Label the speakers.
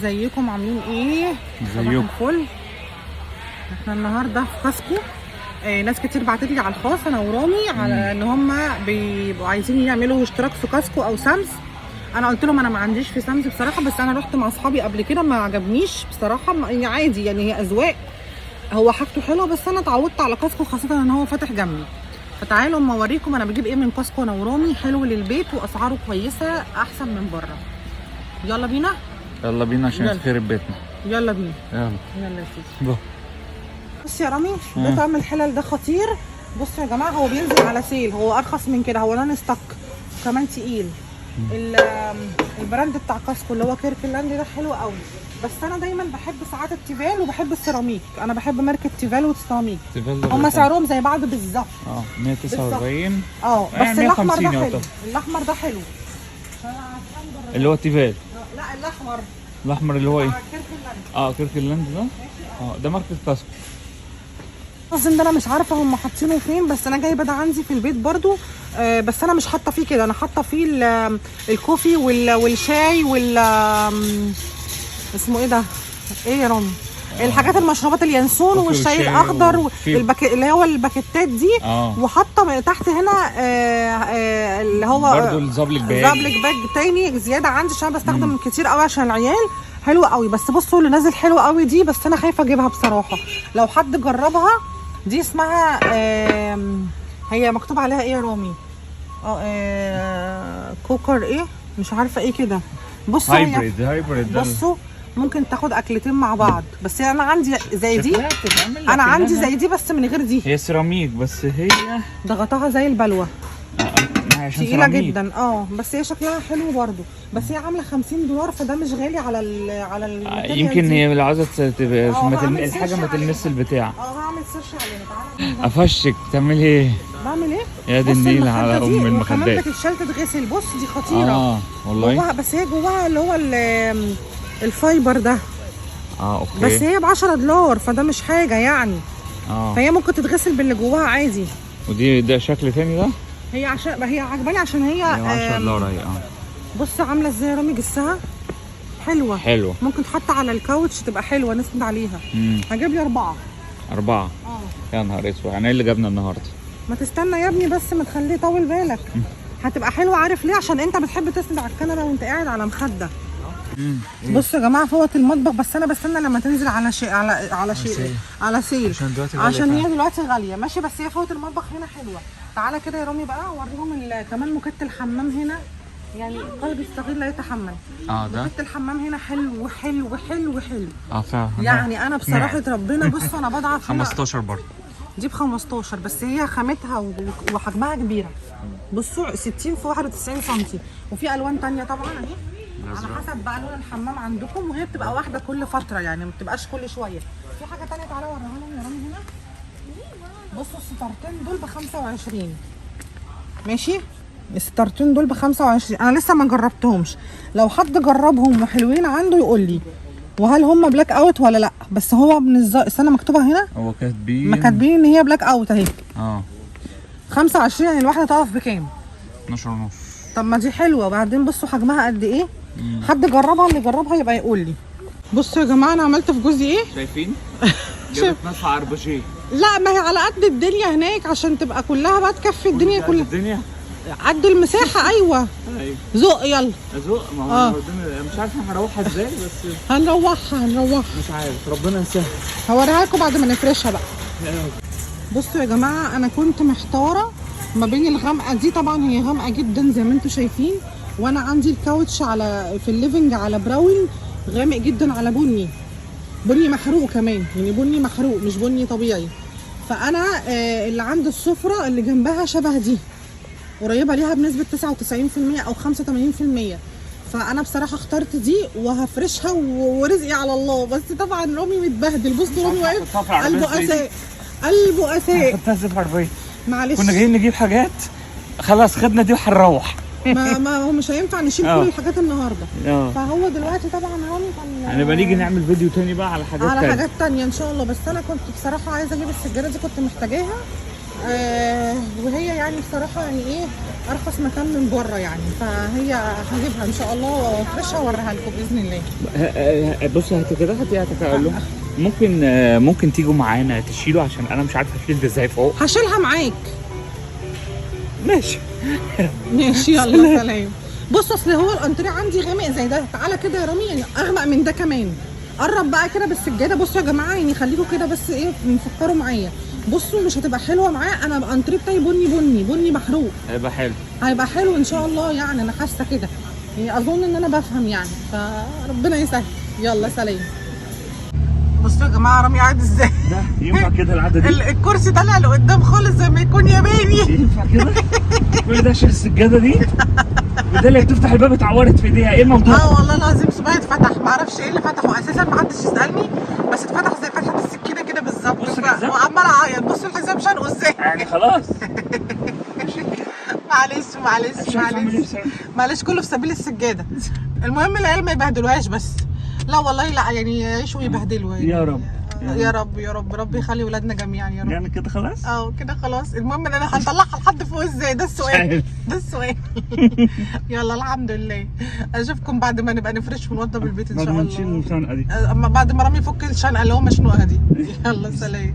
Speaker 1: ازيكم عاملين ايه؟ صباح
Speaker 2: ازيكم؟
Speaker 1: الفل. احنا النهارده في Costco. ناس كتير بعتت لي على الخاص انا ورامي على ان هم بيبقوا عايزين يعملوا اشتراك في Costco او Sam's. انا قلت لهم انا ما عنديش في Sam's بصراحه، بس انا رحت مع اصحابي قبل كده ما عجبنيش بصراحه، يعني عادي، يعني هي اذواق، هو حاجته حلوة بس انا اتعودت على Costco، خاصة ان هو فاتح جنبي. فتعالوا اما اوريكم انا بجيب ايه من Costco انا ورامي، حلو للبيت واسعاره كويسة احسن من بره. يلا بينا.
Speaker 2: يلا بينا عشان
Speaker 1: يلا.
Speaker 2: يتخرب بيتنا.
Speaker 1: يلا بينا.
Speaker 2: يلا.
Speaker 1: يلا يا سيدي.
Speaker 2: بو.
Speaker 1: بص يا رامي، ده طعم الحلل ده خطير. بصوا يا جماعة، هو بينزل على sale، هو ارخص من كده، هو non-stick كمان تقيل. ال brand بتاع Costco اللي هو Kirkland ده حلو قوي، بس انا دايما بحب ساعات ال Tefal وبحب السيراميك. انا بحب ماركة Tefal والسيراميك، هما سعرهم زي بعض بالظبط.
Speaker 2: 149.
Speaker 1: اه بس
Speaker 2: يعني
Speaker 1: الاحمر ده
Speaker 2: 150
Speaker 1: حلو.
Speaker 2: يعتبر.
Speaker 1: الاحمر ده حلو.
Speaker 2: اللي هو Tefal؟
Speaker 1: لا، الاحمر.
Speaker 2: الاحمر اللي هو ايه؟
Speaker 1: بتاع Kirkland.
Speaker 2: اه، Kirkland ده، ده ماركة Costco.
Speaker 1: الظن ده انا مش عارفه هم حاطينه فين، بس انا جايبه ده عندي في البيت برضو. بس انا مش حاطه فيه كده، انا حاطه فيه ال coffee والشاي وال اسمه ايه ده؟ ايه يا رامي؟ الحاجات المشروبات، اليانسون
Speaker 2: coffee
Speaker 1: والشاي
Speaker 2: والشاي
Speaker 1: الاخضر اللي هو الباكيتات دي. وحاطه من تحت هنا اللي هو
Speaker 2: برضو ال Ziploc bag.
Speaker 1: Ziploc bag تاني زيادة عندي عشان بستخدم كتير قوي عشان العيال. حلو قوي. بس بصوا اللي نازل حلو قوي دي، بس انا خايفة اجيبها بصراحه. لو حد جربها، دي اسمها هي مكتوب عليها ايه يا رامي؟ Cooker ايه، مش عارفه ايه كده. بصوا هي
Speaker 2: hybrid، hybrid ده.
Speaker 1: بصوا ممكن تاخد اكلتين مع بعض، بس انا عندي زي دي.
Speaker 2: شكلها بتتعمل
Speaker 1: انا عندي
Speaker 2: لكنها-
Speaker 1: زي دي بس من غير دي.
Speaker 2: هي سيراميك بس هي
Speaker 1: ضغطها زي البلوه.
Speaker 2: ما هي عشان
Speaker 1: تقيلة
Speaker 2: سيراميك.
Speaker 1: جدا. بس هي شكلها حلو برضو، بس هي عامله 50 دولار، فده مش غالي على ال material
Speaker 2: يمكن
Speaker 1: دي.
Speaker 2: هي لو عايزه تبقى ما
Speaker 1: هعمل
Speaker 2: الحاجة
Speaker 1: search
Speaker 2: ما تلمس
Speaker 1: عليها.
Speaker 2: البتاع.
Speaker 1: اه، هعمل search عليها. تعالى.
Speaker 2: قفشك، تعملي ايه؟
Speaker 1: بعمل ايه؟
Speaker 2: يا دي
Speaker 1: بص
Speaker 2: النيل على
Speaker 1: المخدة دي،
Speaker 2: ام
Speaker 1: وكمان
Speaker 2: المخدات.
Speaker 1: بتتشال تتغسل. بص دي خطيره.
Speaker 2: اه والله.
Speaker 1: جواها، بس هي جواها اللي هو ال fiber ده.
Speaker 2: Okay.
Speaker 1: بس هي ب 10 دولار، فده مش حاجة يعني. فهي ممكن تتغسل باللي جواها عادي.
Speaker 2: ودي ده شكل تاني ده.
Speaker 1: هي عشان هي عجباني، عشان هي
Speaker 2: هي 10 دولار اهي.
Speaker 1: بص عامله ازاي يا رامي، جسها حلوه.
Speaker 2: حلوه.
Speaker 1: ممكن تحط على ال couch تبقى حلوه، نسند عليها. هجيب لي اربعه.
Speaker 2: أربعة؟
Speaker 1: اه.
Speaker 2: يا نهار اسود، انا ايه اللي جابنا النهارده؟
Speaker 1: ما تستنى يا ابني بس، ما تخليه طول بالك. هتبقى حلوه، عارف ليه؟ عشان انت بتحب تسند على الكنبة وانت قاعد على مخده. بصوا يا جماعة فوط المطبخ، بس انا بستنى لما تنزل على شيء، على شيء، على sale.
Speaker 2: عشان دلوقتي غالية
Speaker 1: عشان هي
Speaker 2: فعلا.
Speaker 1: دلوقتي غاليه. ماشي، بس هي فوط المطبخ هنا حلوه. تعالى كده يا رامي بقى اوريهم كمان موكيت الحمام هنا، يعني قلبي الصغير لا يتحمل.
Speaker 2: ده
Speaker 1: موكيت الحمام هنا حلو حلو حلو حلو.
Speaker 2: اه فعلا.
Speaker 1: يعني انا بصراحة ربنا، بصوا انا بضعف هنا.
Speaker 2: 15 برضه.
Speaker 1: دي ب 15، بس هي خامتها وحجمها كبيره. بصوا 60 في 91 سم، وفي الوان تانية طبعا اهي على حسب بقى لون الحمام عندكم. وهي بتبقى واحدة كل فتره، يعني ما بتبقاش كل شويه. في حاجة تانية تعالى اوريها لهم يا رامي هنا. بصوا الستارتين دول ب 25. ماشي، الستارتين دول ب 25. انا لسه ما جربتهمش، لو حد جربهم وحلوين عنده يقول لي، وهل هم black out ولا لا. بس هو من استنى، مكتوبة هنا.
Speaker 2: هو كاتبين.
Speaker 1: ما كاتبين ان هي black out اهي. 25، يعني الواحدة تقف بكام؟
Speaker 2: 12 ونص.
Speaker 1: طب ما دي حلوه. وبعدين بصوا حجمها قد ايه. حد جربها؟ اللي جربها يبقى يقول لي. بصوا يا جماعة انا عملت في جوزي ايه.
Speaker 2: شايفين؟ جابت ناس عربجيه.
Speaker 1: لا، ما هي على قد الدنيا هناك، عشان تبقى كلها بقى تكفي الدنيا كلها.
Speaker 2: الدنيا.
Speaker 1: قد المساحه، ايوه.
Speaker 2: ايوه.
Speaker 1: زق يلا.
Speaker 2: ازق؟ ما هو مش عارف هروحها ازاي بس.
Speaker 1: هنروحها هنروحها.
Speaker 2: مش عارف، ربنا يسهل.
Speaker 1: هوريها لكم بعد ما نفرشها بقى. بصوا يا جماعة انا كنت محتارة ما بين الغامقه دي، طبعا هي غامقه جدا زي ما انتم شايفين، وانا عندي ال couch على في ال living على brown غامق جدا، على بني، بني محروق كمان، يعني بني محروق مش بني طبيعي. فانا اللي عند السفرة اللي جنبها شبه دي، قريبه ليها بنسبة 99% او 85%. فانا بصراحة اخترت دي وهفرشها ورزقي على الله. بس طبعا رامي متبهدل، بصوا رامي واقف
Speaker 2: حطها في العربية
Speaker 1: قلبه
Speaker 2: إزاي دي؟
Speaker 1: اساء، قلبه اساء.
Speaker 2: حطها ازاي في العربية؟
Speaker 1: معلش.
Speaker 2: كنا جايين نجيب حاجات، خلاص خدنا دي وهنروح.
Speaker 1: ما هو مش هينفع نشيل كل الحاجات النهارده. فهو دلوقتي طبعا رامي كان
Speaker 2: هنبقى نيجي نعمل فيديو تاني بقى على حاجات
Speaker 1: على
Speaker 2: تانية.
Speaker 1: حاجات تانية ان شاء الله. بس انا كنت بصراحة عايزة اجيب السجادة دي، كنت محتاجاها. وهي يعني بصراحة يعني ايه ارخص مكان من بره يعني، فهي هجيبها ان شاء الله وافرشها واوريها لكم باذن الله.
Speaker 2: بص هاتي كده، هاتي هاتي كده اقول لهم ممكن ممكن تيجوا معانا تشيلوا، عشان انا مش عارفه اشيل ده ازاي فوق.
Speaker 1: هشيلها معاك.
Speaker 2: ماشي.
Speaker 1: ماشي يلا سلام. بص اصل هو الانتريه عندي غامق زي ده، تعالى كده يا رامي، يعني اغمق من ده كمان. قرب بقى كده بالسجاده. بصوا يا جماعة يعني خليكم كده بس ايه مفكروا معايا. بصوا مش هتبقى حلوة معاه، انا الانتريه بتاعي بني بني بني محروق.
Speaker 2: هيبقى حلو،
Speaker 1: هيبقى حلو ان شاء الله يعني، انا حاسه كده يعني، اظن ان انا بفهم يعني، فربنا يسهل. يلا سلام. بصوا يا جماعة رامي قاعد ازاي.
Speaker 2: ده ينفع كده القعدة دي؟
Speaker 1: الكرسي طالع لقدام خالص زي ما يكون ياباني.
Speaker 2: ينفع كده؟ كل ده عشان السجادة دي؟ وده اللي بتفتح الباب اتعورت في ايديها، ايه الموضوع؟
Speaker 1: اه والله العظيم صباعي اتفتح، معرفش ايه اللي فتحه اساسا، محدش يسالني، بس اتفتح زي فتحه السكينة كده بالظبط.
Speaker 2: بص الحزام.
Speaker 1: وعمال اعيط. بصوا الحزام شنقه ازاي.
Speaker 2: يعني خلاص.
Speaker 1: معلش معلش
Speaker 2: مش عارف اعمل ايه
Speaker 1: معلش
Speaker 2: بصراحة.
Speaker 1: معلش، كله في سبيل السجادة. المهم العيال ما يبهدلوهاش بس. لا والله لا يعني يعيشوا ويبهدلوا يعني.
Speaker 2: يا رب.
Speaker 1: يا رب يا رب، رب يخلي ولادنا جميعا يا رب.
Speaker 2: يعني كده خلاص؟
Speaker 1: اه كده خلاص. المهم ان انا هنطلعها لحد فوق ازاي، ده السؤال،
Speaker 2: عارف.
Speaker 1: ده السؤال. يلا الحمد لله، اشوفكم بعد ما نبقى نفرش ونوضب البيت ان
Speaker 2: بعد
Speaker 1: شاء
Speaker 2: ما نشيل
Speaker 1: الله.
Speaker 2: الخنقه دي.
Speaker 1: اما بعد ما رامي يفك الشنقة اللي هو مشنوقها دي. يلا سلام.